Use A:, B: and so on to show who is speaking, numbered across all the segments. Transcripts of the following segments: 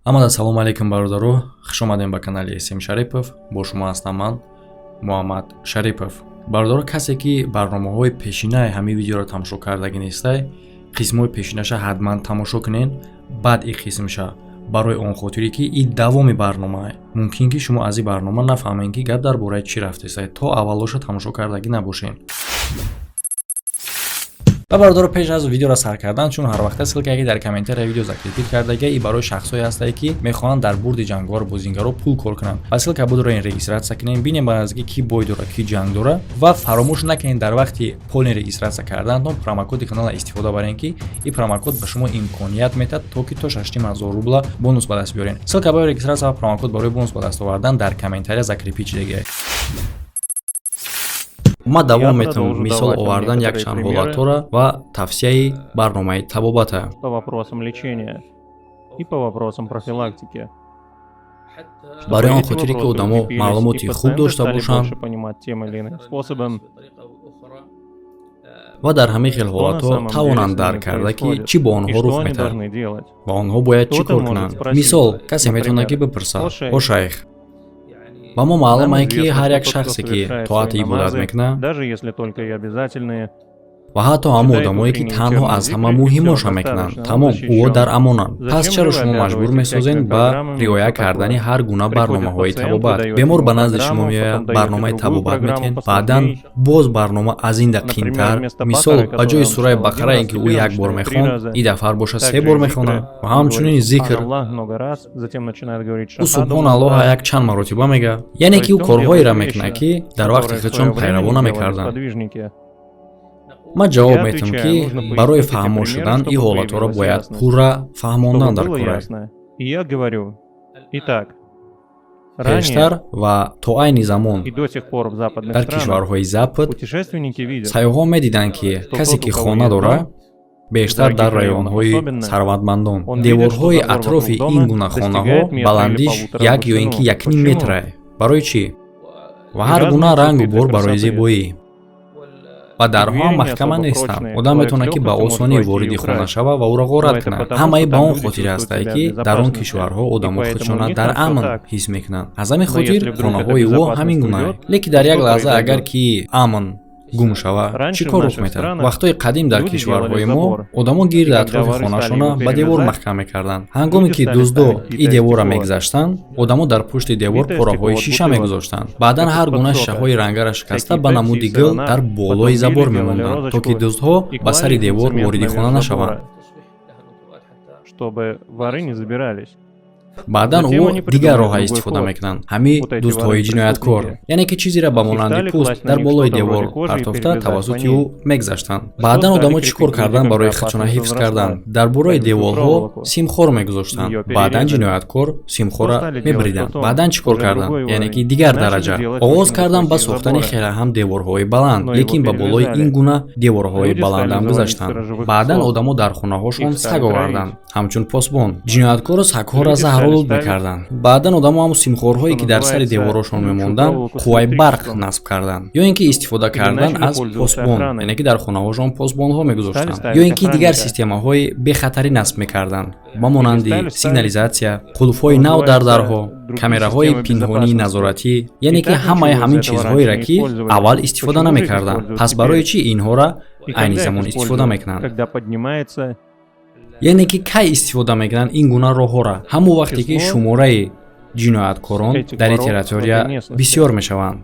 A: Ҳамада салому алейкум, бародаро! Хуш омадем ба канали См Шарипов. Бо шумо ҳастам ман, Муҳаммад Шарипов. Бародаро, касе ки барномаҳои пешинаи ҳамин видеоро тамошо кардагӣ нестай, қисмҳои пешинаша ҳатман тамошо кунен, баъд и қисмша, барои он хотире ки и давоми барномаа. Мумкин ки шумо аз ин барнома нафаҳмем, ки гап дар бораи чӣ рафтесай, то аввалоша тамошо кардагӣ набошем. Ва бародаро, пеш аз видеоро сар кардан, чун ҳар вақта ссылка, ки дар комментария видео закрепить кардага, и барои шахсҳое ҳастае, ки мехоҳанд дар бурди ҷанговар бозингаро пул кор кунанд, ва ссылка будро ин регистрация кунем, бинем ба наздикӣ ки бой дора, ки ҷанг дора. Ва фаромӯш накунед, дар вақти полный регистрация карданатон промокоди канала истифода барем, ки ин промокод ба шумо имконият метаҳад, то ки то 6500 рубла бонус ба даст биёрен. Ссылка барои регистрация ва промокод барои бонус ба даст овардан дар комментария закрепить шудагиа. Ма давом метавонам мисол овардан якчанд ҳолатҳоро ва тавсияи барномаи табобата.
B: По вопросам лечения и по вопросам профилактики.
A: Барои он хотире ки одамо маълумоти хуб дошта бошанд ва дар ҳамин хел ҳолатҳо тавонанд дарк карда, ки чӣ бо онҳо рух метаҳад ва онҳо бояд чӣ кор кунанд. Мисол, касе метавонад ки бипурсад: «О шайх, ба мо маълум ае, ки ҳар як шахсе, ки тоати ибодат мекунад, ва ҳатто ҳамон одамое, ки танҳо аз ҳама муҳимоша мекунанд, тамом, ӯо дар амонанд. Пас чаро шумо маҷбур месозед ба риоя кардани ҳар гуна барномаҳои табобат? Бемор ба назди шумо меояд, барномаи табобат метиҳед, баъдан боз барнома аз ин да қиинтар. Мисол, ба ҷои сураи Бақарае, ки ӯ як бор мехонд, и дафъар боша се бор мехонад, ва ҳамчунин зикр, ӯ субҳон Аллоҳа як чанд маротиба мегӯяд. Яъне ки ӯ корҳоеро мекунад, ки дар вақти худшон пайравон намекарданд». Ман ҷавоб метиҳам, ки барои фаҳмо шудан ин ҳолатҳоро бояд пурра фаҳмондан дар кора. Пештар ва то айни замон дар кишварҳои Запад сайёҳон медиданд, ки касе, ки хона дорад, бештар дар районҳои сарватмандон, деворҳои атрофи ин гуна хонаҳо баландиш як ё ин ки 1,5 метра. Барои чӣ? Ва ҳар гуна рангу бор барои зебоӣ. Ва дарҳо ҳам маҳкама нестанд, одам метавонад, ки ба осонӣ вориди хона шавад ва ӯро ғорат кунад. Ҳамаи ба он хотире ҳастае, ки дар он кишварҳо одамо худшона дар амн ҳис мекунанд. Аз ҳамин хотир хонаҳои ӯ ҳамин гунае. Лекин дар як лаҳза агар ки амн гум шавад, чӣ кор рух метаҳад? Вақтҳои қадим дар кишварҳои мо одамон гирди атрофи хонашона ба девор маҳкам мекарданд. Ҳангоме ки дуздо и деворра мегузаштанд, одамо дар пушти девор пораҳои шиша мегузоштанд. Баъдан ҳар гуна шишаҳои рангара шикаста, ба намуди гил дар болои забор мемонданд, то ки дуздҳо ба сари девор вориди хона нашаванд.
B: Чтобы воры не забирались.
A: Баъдан ӯ дигар роҳа истифода мекунанд, ҳамин дуздҳои ҷинояткор, яъне ки чизеро ба монанди пӯст дар болои девор партофта, тавассути ӯ мегузаштанд. Баъдан одамо чӣ кор карданд барои худшона ҳифз кардан? Дар бораи деворҳо симхор мегузоштанд. Баъдан ҷинояткор симхора мебариданд. Баъдан чӣ кор карданд? Яъне ки дигар дараҷа оғоз карданд ба сохтани хеле ҳам деворҳои баланд, лекин ба болои ин гуна деворҳои баландам гузаштанд. Баъдан одамо дар хонаҳошон саг оварданд ҳамчун посбон. Ҷинояткору сагҳоро заҳролуд мекарданд. Баъдан одамо ҳамун симхорҳое, ки дар сари деворҳошон мемонданд, қувваи барқ насб карданд ё ин ки истифода кардан аз посбон, яъне ки дар хонаҳошон посбонҳо мегузоштанд, ё ин ки дигар системаҳои бехатарӣ насб мекарданд, ба монанди сигнализатсия, қулфҳои нав дар дарҳо, камераҳои пинҳонии назоратӣ. Яъне ки ҳамаи ҳамин чизҳоеро, ки аввал истифода намекарданд. Пас барои чӣ инҳоро айни замон истифода мекунанд? Яъне ки кай истифода мекунанд ин гуна роҳҳоро? Ҳамон вақте ки шумораи ҷинояткорон дар ин территория бисёр мешаванд.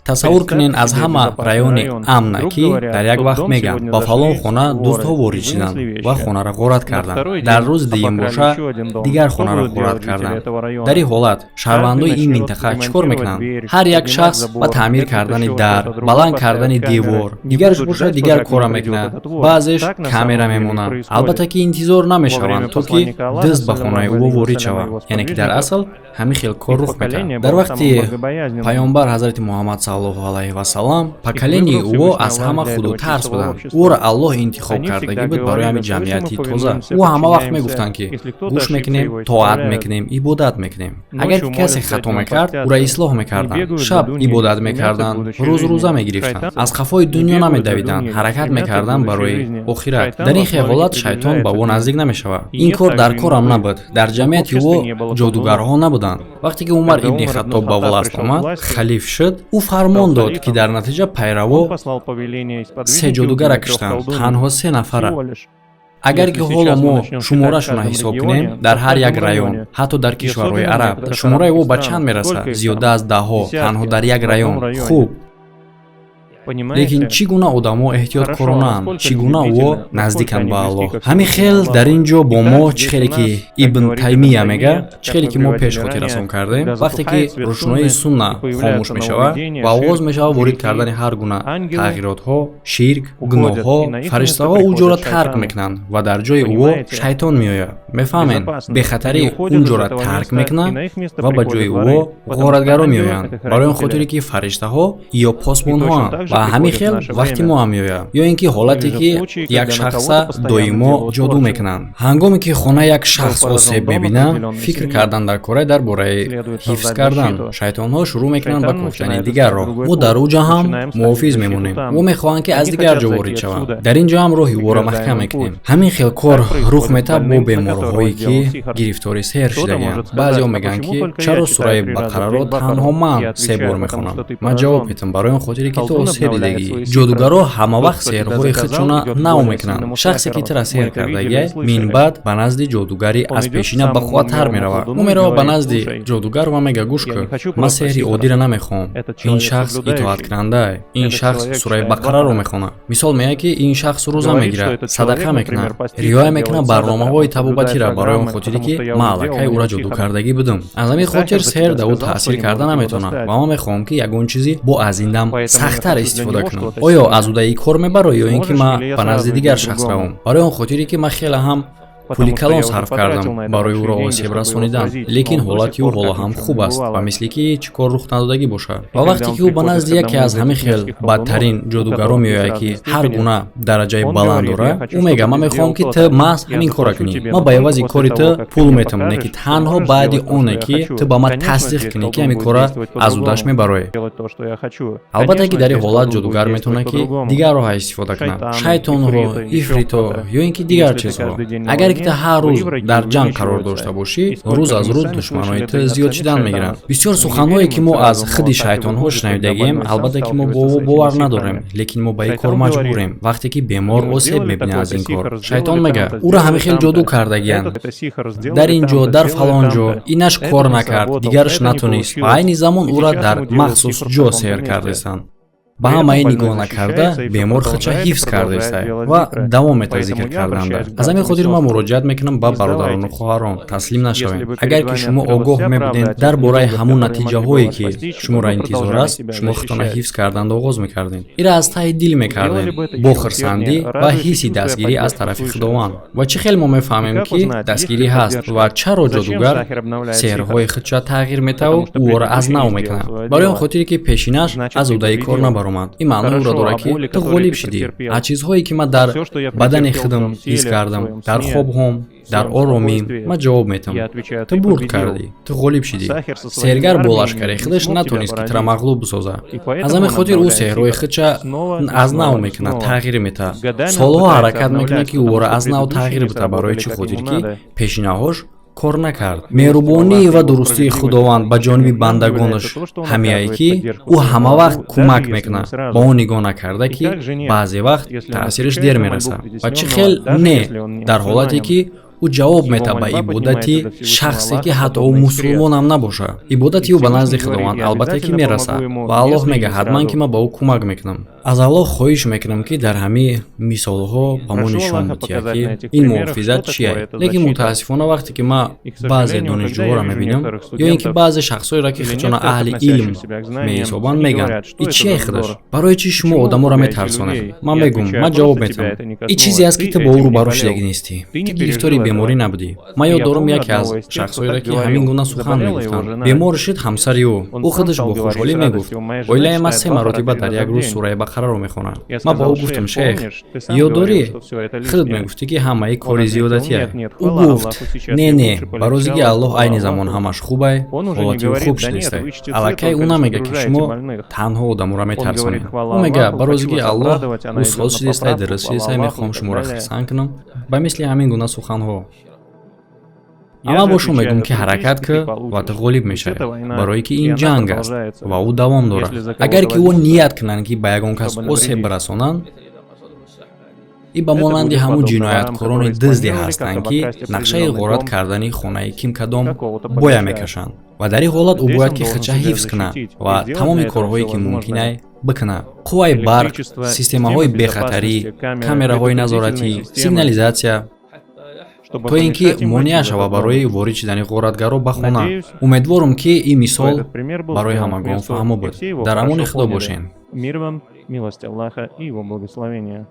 A: Тасаввур кунед, аз ҳама райони амна, ки дар як вақт мегӯянд, ба фалон хона дуздҳо ворид шуданд ва хонаро ғорат карданд. Дар рӯзи дуюм боша, дигар хонаро ғорат карданд. Дар ин ҳолат шаҳрвандои ин минтақа чӣ кор мекунанд? Ҳар як шахс ба таъмир кардани дар, баланд кардани девор, дигараш боша, дигар кора мекунад, баъзеш камера мемонанд. Албатта ки интизор намешаванд, то ки дузд ба хонаи ӯ ворид шавад. Яъне ки дар асл ҳамин хел кор рух метаҳад. Дар вақти Паёмбар ҳазрати Муҳаммад. Саллаллоҳу алайҳи васаллам, поколенияи ӯ аз ҳама худотарс буданд. Ӯро Аллоҳ интихоб кардагӣ буд барои ҳамин ҷамъияти тоза. Ӯ ҳама вақт мегуфтанд, ки гӯш мекунем, тоат мекунем, ибодат мекунем. Агар ки касе хато мекард, ӯро ислоҳ мекарданд. Шаб ибодат мекарданд, рӯз рӯза мегирифтанд, аз қафои дунё намедавиданд, ҳаракат мекарданд барои охират. Дар ин хел ҳолат шайтон ба ӯ наздик намешавад. Ин кор дар корам набуд. Дар ҷамъияти ӯ ҷодугарҳо набуданд. Вақте ки Умар ибни Хаттоб ба власт омад, халиф шуд, ӯ фармон дод, ки дар натиҷа пайраво се ҷодугара киштанд, танҳо се нафара. Агар ки ҳоло мо шуморашонро ҳисоб кунем, дар ҳар як район, ҳатто дар кишварҳои араб, шумораи ӯ ба чанд мерасад? Зиёда аз даҳҳо, танҳо дар як район. Хуб, лекин чӣ гуна одамо эҳтиёткоронаанд, чӣ гуна ӯ наздиканд ба Аллоҳ. Ҳамин хел дар ин ҷо бо мо, чӣ хеле ки Ибн Таймия мега, чӣ хеле ки мо пеш хотиррасон кардем, вақте ки рӯшноии сунна хомӯш мешавад ва оғоз мешавад ворид кардани ҳар гуна тағйиротҳо, ширк, гуноҳҳо, фариштаҳо ӯ ҷоро тарк мекунанд ва дар ҷои ӯ шайтон меояд. Мефаҳмед, бехатарӣ он ҷоро тарк мекунанд ва ба ҷои ӯ ғоратгаро меоянд, барои он хотире ки фариштаҳо ё посбонҳоанд. Ва ҳамин хел вақти мо ҳам меояд. Ё ин ки ҳолате ки як шахса доимо ҷоду мекунанд. Ҳангоме ки хона як шахс осеб мебинад, фикр кардан дар кора дар бораи ҳифз кардан, шайтонҳо шурӯъ мекунанд ба кофтани дигар роҳ. Мо дар ӯ ҷа ҳам муҳофиз мемонем. Ӯ мехоҳанд, ки аз дигар ҷо ворид шаванд. Дар ин ҷо ҳам роҳи ӯро маҳкам мекунем. Ҳамин хел кор рух метаб бо беморҳое, ки гирифтори сеҳр шудагианд. Баъзеҳо мегӯянд, ки чаро сураи Бақараро танҳо ман се бор мехонам? Ман ҷавоб метам: барои он хотире ки ту осеб дидагӣ. Ҷодугарҳо ҳамавақт сеҳрҳои худшона нав мекунанд. Шахсе ки тира сеҳр кардагиай, минбаъд ба назди ҷодугари аз пешина бақувваттар меравад. Ӯ меравад ба назди ҷодугар ва мега: «Гӯш кун, ман сеҳри оддиро намехоҳам. Ин шахс итоаткунандае, ин шахс сураи Бақараро мехонад». Мисол меяд, ки ин шахс рӯза мегирад, садақа мекунад, риоя мекунад барномаҳои табобатиро, барои он хотире ки ман аллакай ӯра ҷоду кардагӣ будам, аз ҳамин хотир сеҳр да ӯ таъсир карда наметавонад ва ман мехоҳам, ки ягон чизи бо аз ин дам сахттар истифода кунам. Оё аз удаи кор мебароӣ ё ин ки ман ба назди дигар шахс равам? Барои он хотире ки ман хеле ҳам пули калон сарф кардам барои ӯро осеб расонидан, лекин ҳолати ӯ ҳоло ҳам хуб аст ва мисли ки чӣ кор рух надодагӣ бошад». Ва вақте ки ӯ ба назди яке аз ҳамин хел бадтарин ҷодугаро меояд, ки ҳар гуна дараҷаи баланд дорад, ӯ мега: «Ман мехоҳам, ки ту маҳз ҳамин корра кунӣ. Ман ба ивази кори ту пул метам, не ки танҳо баъди оне ки ту ба ман тасдиқ кунӣ, ки ҳамин корра аз удаш мебароӣ». Албатта ки дар ин ҳолат ҷодугар метавонад, ки дигар роҳа истифода кунад: шайтонҳо, ифрито ё ин ки дигар чизҳо. Агар ки ту ҳар рӯз дар ҷанг қарор дошта бошӣ, рӯз аз рӯз душманои ту зиёд шидан мегиранд. Бисёр суханҳое, ки мо аз худи шайтонҳо шунавидагием, албатта ки мо бо ӯ бовар надорем, лекин мо ба ин кор маҷбурем. Вақте ки бемор осеб мебинад аз ин кор, шайтон мега: «Ӯро ҳамин хел ҷоду кардагиянд дар ин ҷо, дар фалон ҷо, инаш кор накард, дигараш натонист» ва айни замон ӯро дар махсус ҷо сеҳр кардастанд. Ба ҳамаи нигоҳ накарда, бемор худша ҳифз кардаиста ва давом метавад зикр карданда. Аз ҳамин хотир ман муроҷиат мекунам ба бародарону хоҳарон: таслим нашавем. Агар ки шумо огоҳ мебудед дар бораи ҳамон натиҷаҳое, ки шуморо интизор аст, шумо худтонро ҳифз карданда оғоз мекардед, ира аз таҳи дил мекардем, бо хурсандӣ ва ҳисси дастгирӣ аз тарафи Худованд. Ва чӣ хел мо мефаҳмем, ки дастгирӣ ҳаст? Ва чаро ҷодугар сеҳрҳои худша тағйир метаву ӯро аз нав мекунад? Барои он хотире ки пешинаш аз удаи кор набаромад. Ин маънои ӯро дорад, ки ту ғолиб шудӣ. Аз чизҳое, ки ман дар бадани худам ҳис кардам, дар хобҳом, дар оромӣ, ман ҷавоб метам: ту бурд кардӣ, ту ғолиб шудӣ. Сеҳргар бо лашкари худаш натонист, ки тура мағлуб бисозад. Аз ҳамин хотир ӯ сеҳрҳои худша аз нав мекунад, тағйир метаҳад, солҳо ҳаракат мекунад, ки ӯро аз нав тағйир битаҳад. Барои чӣ хотир ки пешинаҳош кор накард. Меҳрубонӣ ва дурустии Худованд ба ҷониби бандагонаш ҳамияе, ки ӯ ҳама вақт кӯмак мекунад, ба он нигоҳ накарда, ки баъзе вақт таъсираш дер мерасад. Ва чӣ хел не, дар ҳолате ки ӯ ҷавоб метаҳад ба ибодати шахсе, ки ҳатто ӯ мусулмонам набошад, ибодати ӯ ба назди Худованд албатта ки мерасад ва Аллоҳ мегӯяд: «Ҳатман ки ман ба ӯ кӯмак мекунам». Аз Аллоҳ хоҳиш мекунам, ки дар ҳамин мисолҳо ба мо нишон бидиҳад, ки ин муҳофизат чие. Лекин мутаассифона, вақте ки ман баъзе донишҷӯҳоро мебинам ё ин ки баъзе шахсҳоеро, ки худшона аҳли илм меҳисобанд, мегӯянд: «И чие худаш? Барои чӣ шумо одаморо метарсонед?» Ман мегӯм, ман ҷавоб метиҳам: ин чизе аст, ки ту бо ӯ рӯбарӯ шудагӣ нестӣ. Ту гирифтори беморӣ. беморӣ набудӣ. Ман ёд дорам, яке аз шахсҳоеро, ки ҳамин гуна сухан мегуфтанд. Бемор шид ҳамсари ӯ. Ӯ худаш бо хушҳолӣ мегуфт: «Оилаи ман се маротиба дар як рӯз сураи Бақараро мехонад». Ман ба ӯ гуфтам: «Шейх, ёд дорӣ, худат мегуфтӣ, ки ҳамаи кори зиёдатия?» Ӯ гуфт: «Не, не, ба розигии Аллоҳ, айни замон ҳамаш хубай, ҳолати ӯ хуб шудистай». Аллакай ӯ намега, ки шумо танҳо одаморо метарсонед. Ӯ мега: «Ба розигии Аллоҳ, ӯ соз шудистай, дуруст шудистай, мехоҳам шуморо хурсанд кунам». Ба мисли ҳамин гуна суханҳо. Амма бо шумо мегӯм, ки ҳаракат кӣ ва ту ғолиб мешавӣ, барое ки ин ҷанг аст ва ӯ давом дорад. Агар ки ӯ ният кунанд, ки ба ягон кас осеб бирасонанд, и ба монанди ҳамун ҷинояткорони дузде ҳастанд, ки нақшаи ғорат кардани хонаи ким кадом боя мекашанд, ва дар ин ҳолат ӯ бояд ки худша ҳифз кунад ва тамоми корҳое, ки мумкинай, бикунад: қувваи барқ, системаҳои бехатарӣ, камераҳои назоратӣ, сигнализатсия, то ин ки монеа шавад барои ворид шидани ғоратгаро ба хона. Умедворам, ки ин мисол барои ҳамагон фаҳмо буд. Дар амони Худо бошед.
B: Мир вам, милость Аллаха и его благословение.